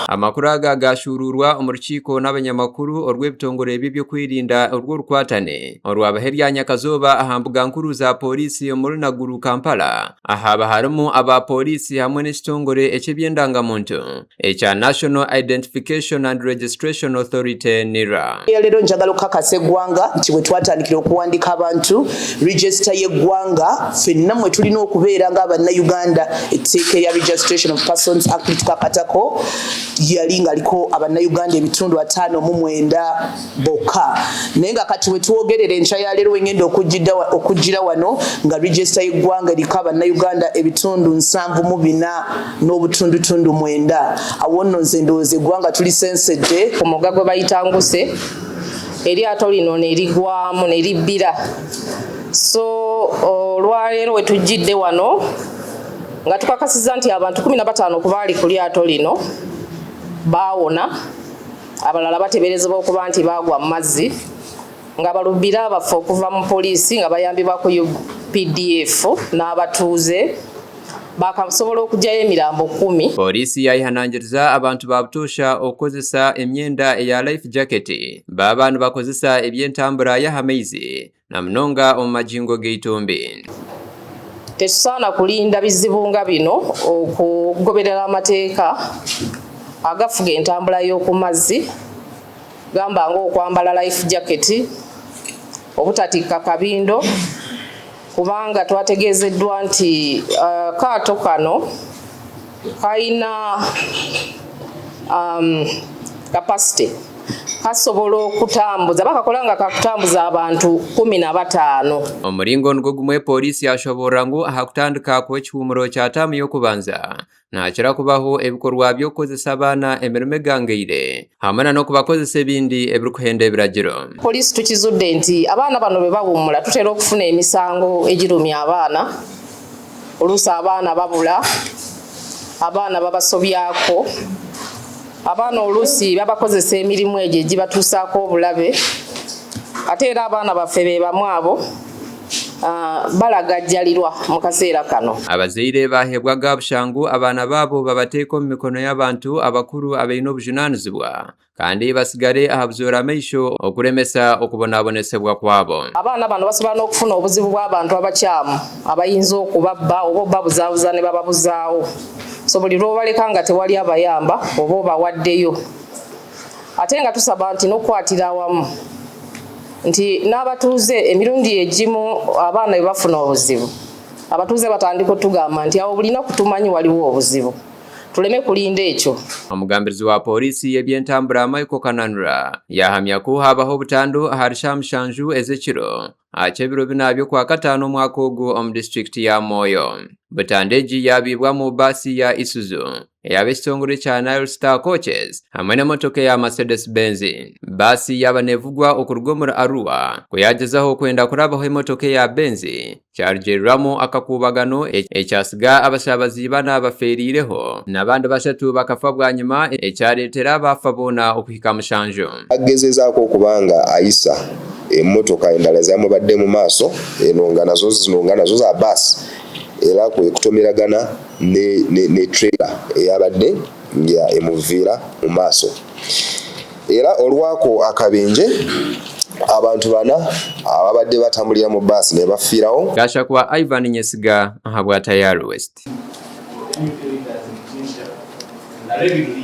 Amakuru aga gaashuuruurwa omu rukiiko n'abanyamakuru orw'ebitongore by'ebyokwerinda orw'orukwatane orwabaho erya nyakazooba aha mbuga nkuru za pooriisi omuri Naguru, Kampala ahaaba harimu aba pooriisi hamwe n'ekitongore eky'eby'endangamuntu ekya National Identification and Registration Authority, NIRA. Leero njagala okukakasa eggwanga nti bwe twatandikira okuwandiika abantu, register y'eggwanga ffenna mwe tulina okubeera nga Bannayuganda. Etteeka erya Registration of Persons Act litukakatako yali nga liko Abannayuganda ebitundu 59 bokka, naye nga kati we twogerera enkya ya leero we ngenda okujjira wano nga register y'eggwanga eriko Abannayuganda ebitundu 74 n'obutundutundu 9. Awo nno nze ndowooza eggwanga tulisensedde. Ku mugga gwe bayita Nguse, eryato lino ne ligwamu ne libbira. So olwaleero we tujjidde wano nga tukakasiza nti abantu 15 ku baali ku lyato lino baawona, abalala bateeberezebwa okuba nti baagwa mu mazzi, nga balubbira baffe okuva mu poliisi nga bayambibwa ku UPDF n'abatuuze bakasobola okuggyayo emirambo 10. Pooriisi yaayehanangiriza abantu ba butoosha okukozesa emyenda eya life jacket baaba nibakozesa eby'entambura y'aha maizi na munonga omu magingo g'eitumbi. Tetusaana kulinda bizibu nga bino okugoberera amateeka agafuga entambula y'oku mazzi, gamba ng'okwambala life jacket, obutatikka kabindo, kubanga twategeezeddwa nti kaato kano kalina capacity, kasobola okutambuza, bakakola nga kakutambuza abantu 15. Omuringo nigwo gumwe, pooriisi yashoboorora ngu aha kutandika kw'ekihuumuro kya taamu y'okubanza nihakira kubaho ebikorwa by'okukozesa abaana emirimo egangaire hamwe na n'okubakozesa ebindi ebirikuhenda ebiragiro. Poliisi tukizudde nti abaana bano bwe bawummula tutera okufuna emisango egirumya abaana. Oluusi abaana babula, abaana babasobyako, abaana oluusi babakozesa emirimu egyo egibatuusaako obulabe. Ate era abaana baffe be bamu abo balagajjalirwa mu kaseera kano. Abazaire baheebwaga bushangu abaana baabo babateeka omu mikono y'abantu abakuru abaine obujunaanizibwa kandi basigare aha buzoora maisho okuremesa okubonabonesebwa kwabo. Abaana bano basobola n'okufuna obuzibu bw'abantu abakyamu abayinza okubabba oba obabuzaabuza ne bababuzaawo. So buli lw'obaleka nga tewali abayamba oba obawaddeyo. Ate nga tusaba nti n'okukwatira awamu nti n'abatuuze, emirundi egimu abaana bwe bafuna obuzibu, abatuuze batandika otugamba nti awo bulina kutumanyi waliwo obuzibu, tuleme kulinda ekyo. Omugambirizi wa pooriisi y'eby'entambura Michael Kananura yahamya ku habaho obutandu ahari shaaha 7 ez'ekiro aha ky'ebiro 4 by'Okwakataano omwaka ogu omu disiturikiti ya Moyo. Butandu egi yabiibwamu baasi ya Isuzu ey'ab'ekitongore kya Nile Star Coaches hamwe n'emotoka eya Mercedes Benz. Baasi yaaba neevugwa okuruga omuri Arua ku yagyezaho kwenda kurabaho emotoka eya Benz, kyarugirirwamu akakuubagano ekyasiga abashabazi bana bafeeriireho n'abandi bashatu bakafa bwanyima, ekyareetera abaafa boona okuhika 7. Agezezaako okuba nga ayisa emmotoka endala ezamubadde mu maaso eno nga nazo zino nga nazo za baasi, era kwe kutomeragana ne trailer eyabadde nga emuviira mu maaso. Era olwako akabenje, abantu bana ababadde batambulira mu baasi ne bafiirawo. Gashakwa Ivan Nyesiga ahabwa Tayari West.